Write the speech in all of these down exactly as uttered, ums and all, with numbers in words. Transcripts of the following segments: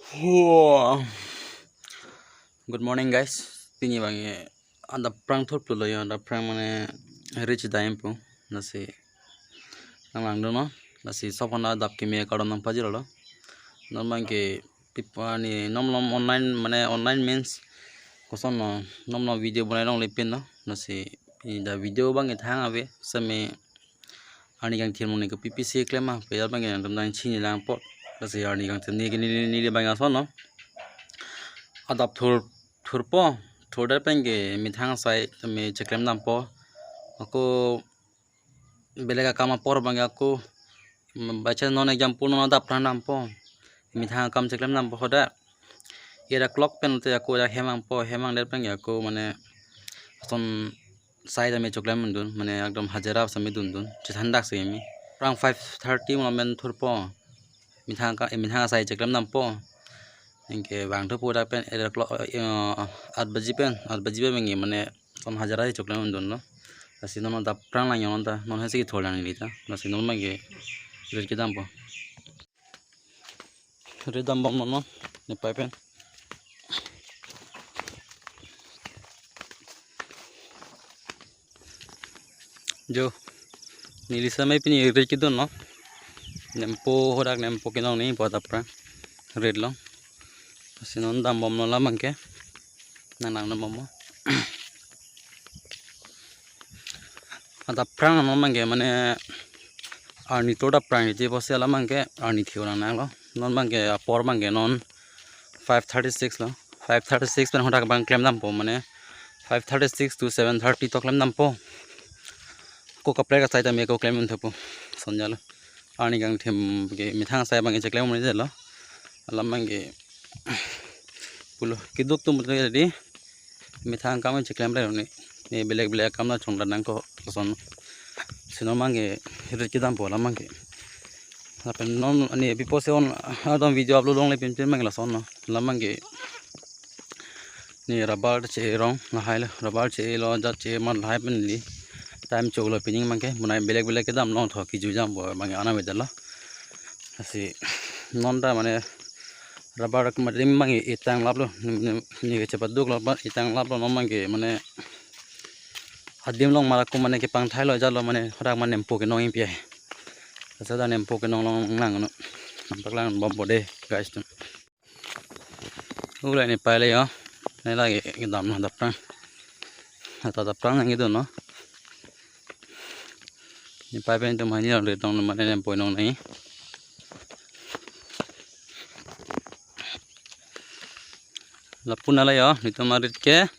Huh. Good morning, guys. Pini abang ke adap aphrang thurplulo ya, adap aphrang mane reach dam pu. Lasi nang langdunlo. Lasi sophana adap keme akardom nangpajirlo. Non abang ke pipa ni nom nom online, mane online means kosonlo, nom nom video bonai longle pinlo. Lasi pini ta video abang ke thang ave, seme arni kangthir muni ke P P C klem ma, pejal abang ke nangtum nangchinilang apot. Lasi arni kangthir ni ke neli, neli abang asonlo. Adap thur, thurpo, thurdet pen ke methang asai tame cheklem dampo. Ako belek akam apor abang ke ako, mm, baca non example non adap aphrang dampo. Methang akam cheklem dampo hoda. Eight o'clock pen te ako dak hem vangpo, hem vangdet pen ke ako mane ason sai tame cheklem dun, mane ekdom hajira same dundun, chethan dak si keme. Aphrang five thirty mo pen thurpo. Methang ka, eh, methang asai cheklem dampo. Anke vang thupo dak pen eight o'clock, eh, aat baji pen, aat baji pen mane som hajira cheklem dunlo. Lasi non adap aphrang lang yong ta, non hasi kethor lang neli ta. Lasi non abang ke rit kedampo. Rit dambomlo non, ne pai pen. Jo, neli seme pini rit kedunlo. Nempo hodak nempo kenong ni po adap aphrang. Ritlo. Lasi non dambomlo alam abang ke. Nang nang dambomlo. Adap aphrang non abang ke mane arni thur adap aphrang je bosi alam abang ke arni thio nang nanglo. Non abang ke apor abang ke non five thirty-six lo. Five thirty-six pen hodak abang klem dampo mane five thirty-six to seven thirty to klem dampo. Ako kaprek asai tame ako klem thupo. Sonjalo. Arni kangthir ke methang asai abang ke cheklem muni jalo. Alam abang ke pulo keduk atum tadi methang akam cheklem re ne. Ne belek belek akam nangchongdat nangkok lason. Si non abang ke rit kedampo alam abang ke. Lapen non ani pipo se on adon video upload longle pinpin abang ke lasonlo. Alam abang ke ne rubber che-e rong lahai lo, rubber che-e lo, jat che-e ma lahai pen neli time choklo pining abang ke, bonai belek belek kedam longthu kejui dampo abang ke ana vedetlo. Lasi non ta mane rubber ke madim abang ke etang laplo, ne, ne, ne ke chepaduklo, ba etang laplo non abang ke mane adim along mara ko mane kepangthailo jalo mane hodak mane nempo kenong ingpi ai. Lasi ta nempo kenong long lang no. Nampak lang bompo de, guys atum. Ulai ne pai le yo. Ne lake kedamlo adap aphrang. Ata adap aphrang nang kedunlo. Ne pai pen itum hani rit nong mane nempo kenong nai. Lapu nala yo, nelitum arit ke.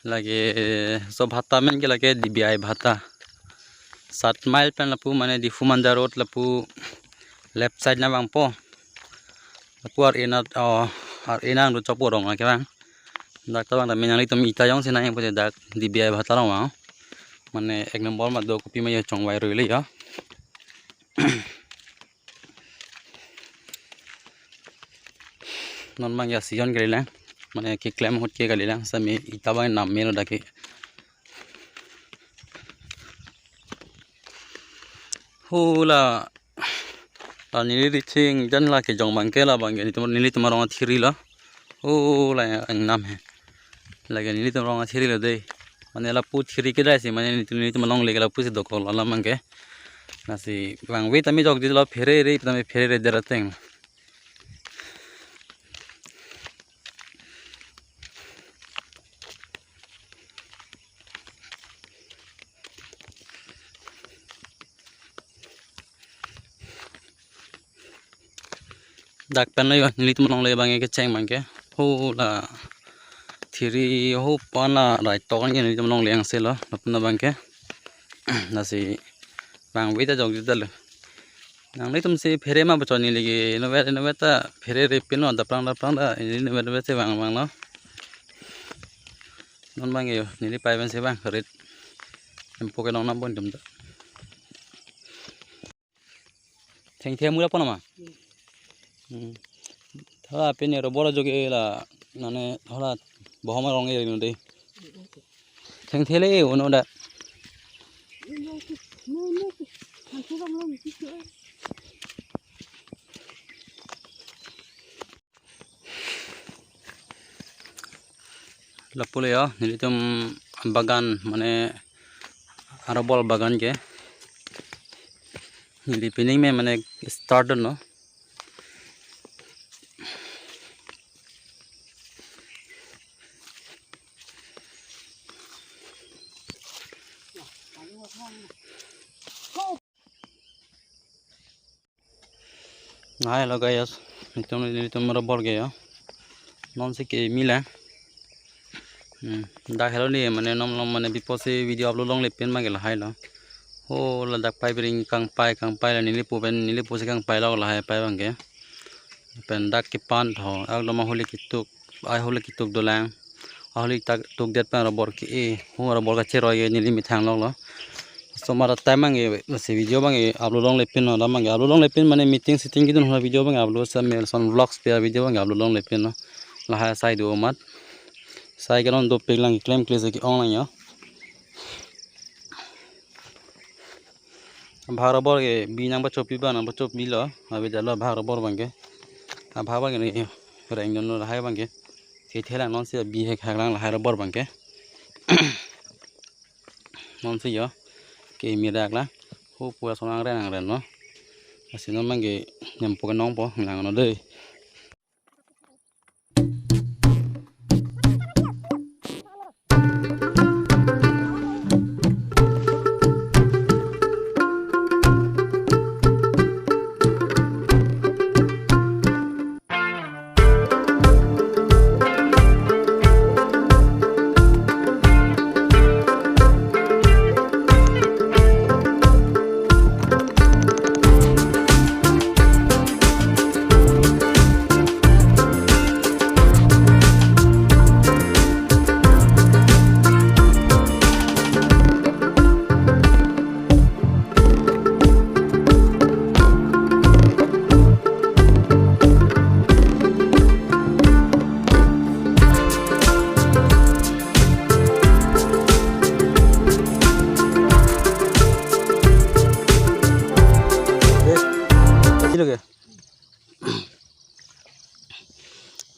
Lake so bhata amen ke lake D B I bhata. Saat mile pen lapu mane Diphu Manja road lapu left side nang vangpo. Lapu ar-e nat, oh, ar-e nang do chopo rong lake vang. Dak ta vang ta menang itum ita jongsi nang yang pute dak D B I bhata rong vang. Mane ek number ma do kopi ma yo chongvai roi le yo. Non abang ya season kalilang. Mane keklem ahut ke kalilang same ita abang nam melo dak ke. Hula. La neli reaching jan lake jong abang ke la abang ke nelitum, nelitum arong athiri lo. Hula yang nam he. Lake nelitum arong athiri lo de. Mane lapu thiri kedai si mane nelitum, nelitum along lake lapu si dokok lo alam abang ke. Lasi vangve tame jokjilo phere re tame phere re derateng. Dak pen lo yo, nelitum along le abang ke kecheng abang ke. Hula thiri ho pana rai tokan ke nelitum along le angse lo, lapu abang ke. Lasi vangve ta jokjilo. Nanglitum si phere ma bochon neli ke, inutvet, inutvet ta phere re pino, adap aphrang, adap aphrang ta, inutvet, inutvet si vang, vanglo. Non abang yo, neli pai pen si vang, rit. Nempo kenong nam pon itum ta. Thengthe mura pon ma? Hmm. Thola pini rubber ajo ke la, mane thola bohom arong e nu de. Thengthe le uno da. Lapu le yo, nelitum bagan mane arobor bagan ke. Neli pining me mane start dunlo. Hai, hello guys, nelitum, nelitum arobor ke yo. Non si ke mila. Hmm, dak helo ni mane non along mane bipot si video upload longle pen abang ke lahai lo. Ho ladak pai biring kangpai kangpai la nelipo pen nelipo si kangpai lo lahai pai abang ke. Pen dak kepan tho, ekdom ahuli ketuk, ahuli ketuk dolang. Ahuli tak tukdet pen arobor ke-e, ho arobor kacheroi ke neli methang lok lo. So mara time abang ke, si video abang ke upload longle pen lo, dam abang ke upload longle pen mane meeting sitting kedun ho video abang ke upload, sa Melson Vlogs pi a video abang ke upload longle pen lo. Lahai sai do amat. Sai ke non dopik lang klemkle si ke-ong lang yo. Abhag arobor ke bi nangpachopi abang nangpachopi lo, abi dalo abhag arobor abang ke. Abhag abang ke ni reng dunlo lahai abang ke. Thethe lang non si bi hek hak lang lahai arobor abang ke. Non si yo. Ke mirak lang. Ho pu ason angren angren lo. Lasi non abang ke nempo kenongpo lang no dei.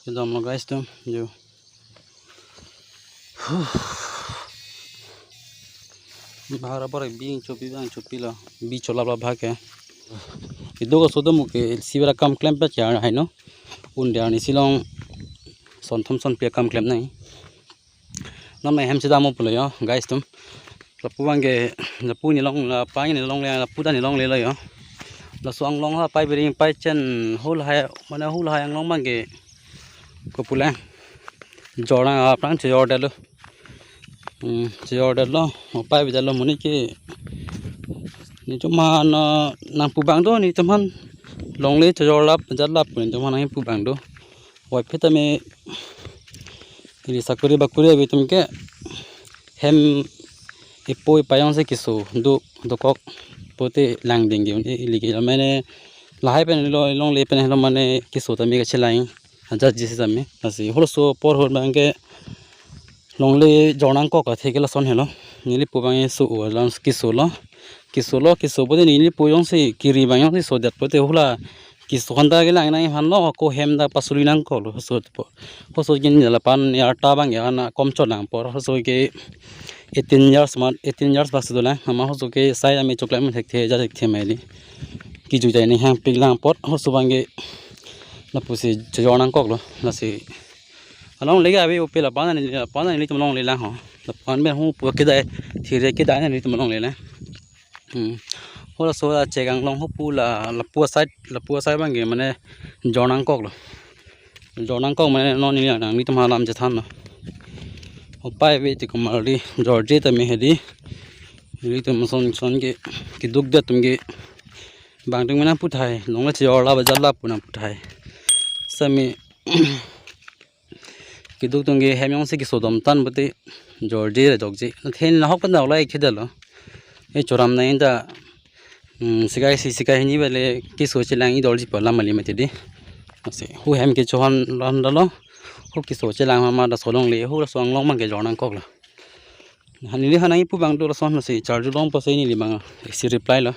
Kedam lo guys, tum jo. Abhag arobor bi chopi abang chopi lo, bi cholap lo abhag ke. Ido ko sodo mu ke sibara kam klem pet ya hai no. Un dia ni silong son thom son pi akam klem nai. Nam hem si dam pulo yo guys tum. Lapu abang ke, lapu nelong, lapu nelongle, lapu ta nelongle lo yo. Laso anglong ha pai biring pai chen ho lahai, mane ho lahai anglong abang ke. Kopulang. Jornang aphrang chejordetlo. Hmm, chejordetlo. Opai bidalo monit ke. Nelitum aphan, ah, nangpu abang do nelitum aphan. Longle chejorlap, jatlap nelitum aphan nangpu abang do. Oi phe tame ili sakori bakori abitum ke hem ipo ipayong si keso do dokok pote langding ke ili ke mane lahai pen lo longle pen lo mane keso tame kachelang ajat jisi tame asi holoso apor ahut abang ke longle jornangkok athe ke lason helo nelipo abang so o lang keso lo keso lo keso pote nelipo jongsi kiri abang jongsi sodet pote hula keso khanta kelang nang aphan lo ko hem ta pasuli nangkok lo hoso po hoso ke neli lapan arta abang ya na kom chot lang apor hoso ke eighteen years mat eighteen years bak si dolang ama hoso ke sai ame choklang thekthe ja thekthe meli kejui jai ni hang pik lang apor hoso abang ke lapusi chejornangkok lo lasi along lege abi ope lapan ani lapan ani nelitum longle lang ho lapan pen ho pu kedai thire kedai ani nelitum longle lang. Hmm. Holaso la chegang long ho pu la lapu aside lapu aside abang ke mane jornangkok lo. Jornangkok mane non neli nangtum aphan lam chethan lo. Opai ave ti kumar di jorje tame hedi. Nelitum son son ke keduk det atum ke bang tung mena puthai longle chejorlap jatlap pu nangputhai. Sami keduk atum ke hem jongsi keso dom tan pote jorje ra jokje. Then nahok pen dak lai khedalo. E choram nai ta, mm, sikai isi sikai hini bale keso chelang idolji pu alam kali mati di. Asi hu hem kecho aphan lam dalo. Hu keso chelang ma ma laso longle hu laso anglong abang ke jornangkok lo. Hani neli aphan nangpu abang do lason asi charju long pase neli abang isi reply lo.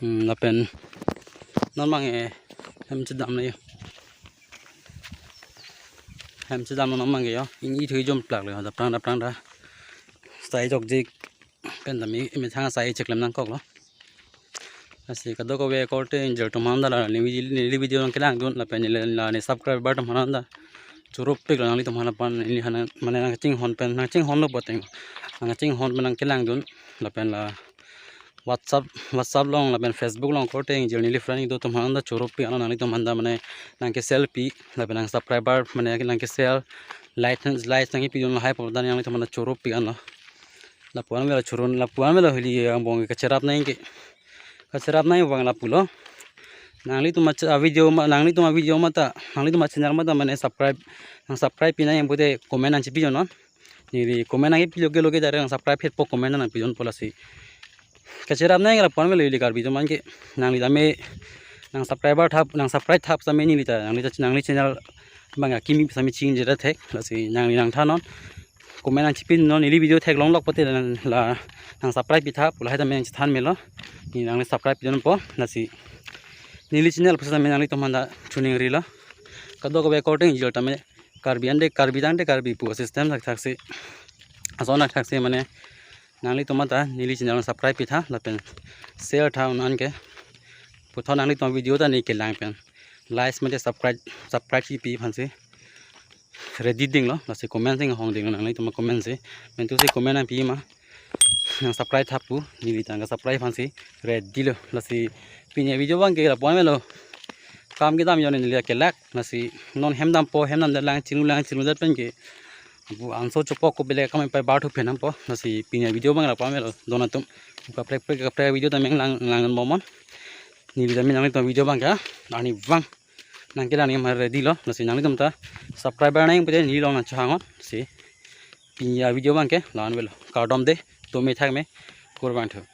Hmm, lapen non abang e hem chedam na yo. Hem si damlo nang mangke yo. Ingni thui jom plak le, daprang daprang da. Sai jokjik pen tame imethang sai cheklem nangkoklo. Lasi kadokave korte ingjir atum aphan da la neli video, neli video nangkelangdun lapen neli la ne subscriber atum aphan da choro piklo, nanglitum aphan aphan neli hana mane nangchinghon pen, nangchinghonlo poteng. Nangchinghon pen nangkelangdun lapen la WhatsApp, WhatsApp along lapen Facebook along korte ingjir neli friend kedo atum aphan da choro pik ano, nanglitum aphan da mane nangke-share pi lapen nang subscriber mane nangke-share, like, like nangkepidun lahai pon da nanglitum aphan da choro pik ano. Lapu-an melo choro, lapu-an melo hili angbong kacherap nangke. Kacherap nang abang lapulo. Nanglitum a video ma, nanglitum a video mata, nanglitum a channel mata mane subscribe, nang subscribe pi nang pute comment nangchipinon. Neli comment nangkepilo ke loke direct nang subscribe hetpo, comment nangpidunpo lasi. Kacherap nang lapu-an melo hili Karbi atum aphan ke. Nangli tame nang subscriber thap, nang subscribe thap tame neli ta, nangli ta, nangli channel abang akimi tame ching jera thek lasi nangli nangthannon. Comment nangchipinon, neli video theklonglok pote la, la nang subscribe pitha pu lahai tame nangchethan melo. Neli nangli subscribe pidunpo lasi. Neli channel pusi tame nanglitum aphan da chuning rilo. Kadokave korte ingjir tame Karbi ante Karbi tangte Karbi pu system thakthak si. Ason thakthak si mane nanglitum mata neli channel subscribe pitha lapen share tha un-an ke. Puthot nanglitum video ta ne kelang pen like mate subscribe, subscribe si pi aphan si ready dinglo, lasi comment si hong dinglo, nanglitum comment si. Mentu si comment nangpi ma, nang subscribe thap pu, neli tang ka subscribe aphan si ready lo. Lasi pini video abang ke lapu-an melo. Kam kedam yo neli kelak, lasi non hem dampo, hem damdet lang, chinglu lang, chingludet pen ke apu anso chopok ko bele kam pai bar thu phenampo. Lasi pini video abang lapu-an melo don atum. Kaprek kaprek video tame lang lang bomnon. Neli tame nanglitum video abang ke arni abang nangkelang nangji ma ready lo. Lasi nanglitum ta subscriber nang pute neli along nangchehangnon si. Pini video abang ke la-an melo. Kardom de, tumi thak me, kurvangthu.